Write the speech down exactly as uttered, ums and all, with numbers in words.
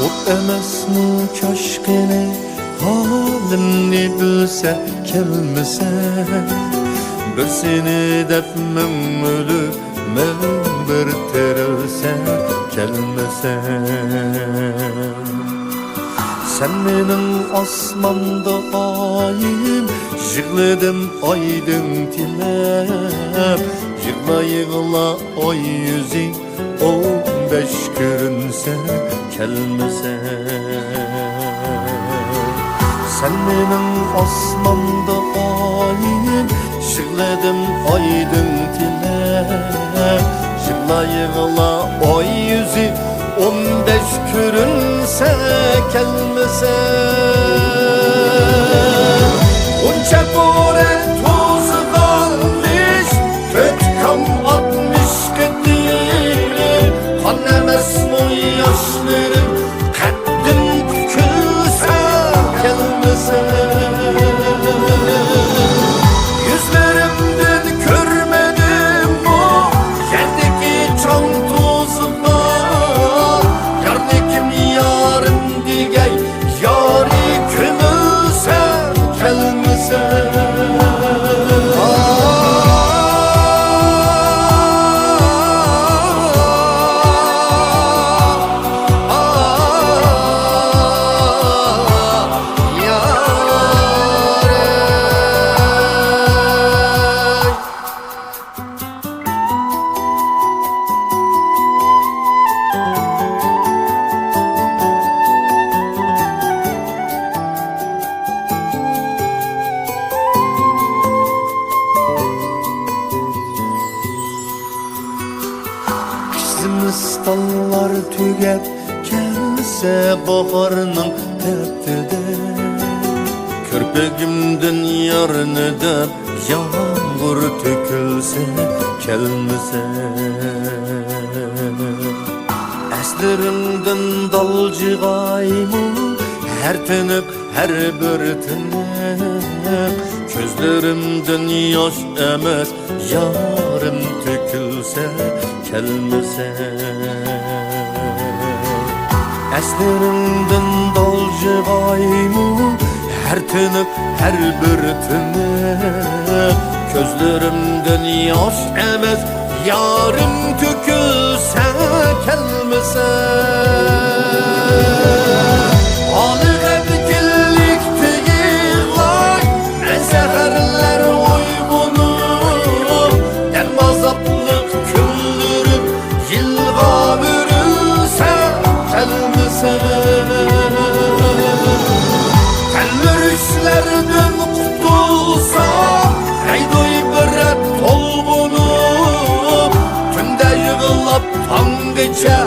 ئۇ ئەمەسمۇ كاش قېنى، ھالىمنى بىلسە كەلمىسە. بىر سېنى دەپ مىڭ ئۆلۈپ، مىڭ بىر تىرىلسە كەلمىسە. سەن مېنىڭ ئاسماندا ئايىم، يىغلىدىم ئايدىڭ تىلەپ. يىغلا، يىغلا ئاي يۈزى، ئون بەش كۆرۈنسە كەلمىسە. سەن مېنىڭ ئاسماندا ئايىم، يىغلىدىم ئايدىڭ تىلەپ. يىغلا، يىغلا ئاي يۈزى، ئون بەش كۆرۈنسە كەلمىسە. غۇنچە پورە توزغانمىش، تۆت كام ئاتمىش قېتىم. قان ئەمەسمۇ ياشلىرىم، قەددىم پۈكۈلسە كەلمىسە. يۈزلىرىمدىن كۆرمىدىممۇ يەردىكى چاڭ توزغان؟ يارنى كىم يارىم دېگەي، يارى كۆمۈلسە كەلمىسە. زىمىستانلار تۈگەپ كەلسە باھارنىڭ تەپتىدە، كىرپىكىمدىن يارنى دەپ يامغۇر تۆكۈلسە كەلمىسە. ئەسلىرىمدىن دالجىغايمۇ ھەر تىنىق، ھەر بىر تىنىق. كۆزلىرىمدىن ياش ئەمەس، يارىم تۆكۈلسە كەلمىسە. ئەسلىرىمدىن دالجىغايمۇ ھەر تىنىق، ھەر بىر تىنىق. كۆزلىرىمدىن ياش ئەمەس، يارىم تۆكۈلسە كەلمىسە. ئالىغەتكىلىكتە يىغلاي مەن سەھەرلەر ئويغىنىپ، دەم ئازابلىق كۈنلىرىم يىلغا بۈرۈلسە كەلمىسە. تەلمۈرۈشلەردىن قۇتۇلسام، ھەيدۇي بىر رەت تولغىنىپ، تۈندە يىغلاپ تاڭغىچە